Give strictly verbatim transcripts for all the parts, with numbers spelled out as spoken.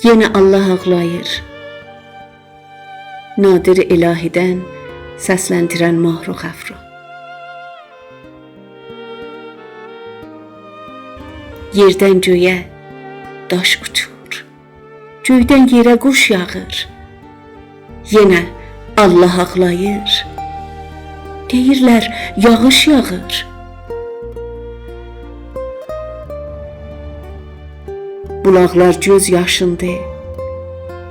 یئنه الله آغلاییر. نادر الهی‌دن سسلندیرن ماهرخ افرا. یئردن گؤیه داش اوچور، گؤیدن یئره قوش یاغیر. یئنه الله آغلاییر. دئییرلر، یاغیش یاغیر. بولاقلار گؤز یاشیندی،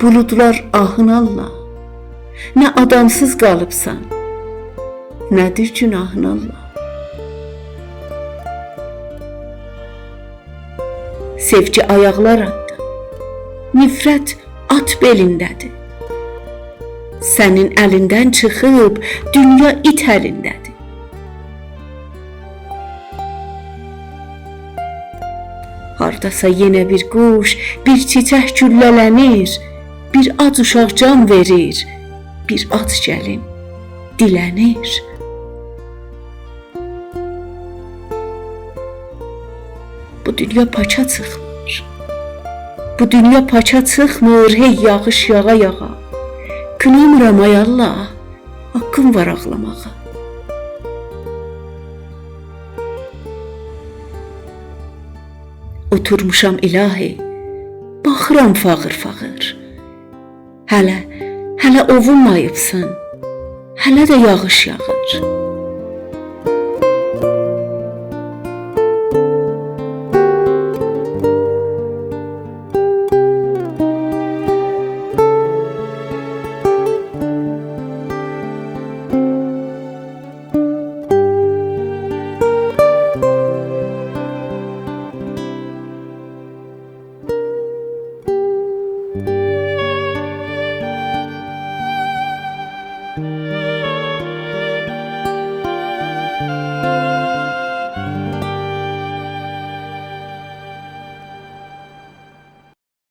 بولودلار آهین آللاه. نه آدامسیز قالیبسان، نه‌دیر گوناهین آللاه. سئوگی آیاقلار آتدی، نفرت آت بئلینده‌دیر. سنین الیندن چیخیب، دونیا ایت الینده‌دیر. هارداسا یئنه بیر قوش، بیر چیچک گولله‌لنیر، بیر آج اوشاق جان وئریر، بیر آج گلین دیله‌نیر. بو دونیا پاکا چیخمیر. بو دونیا پاکا چیخمیر، هئی یاغیش یاغا-یاغا. قینامیرام، آی الله، حاققیم وار آغلاماغا. اوتورموشام الهی، باخیرام فاغیر-فاغیر. هله، هله اووونماییبسان، هله ده یاغیش یاغیر.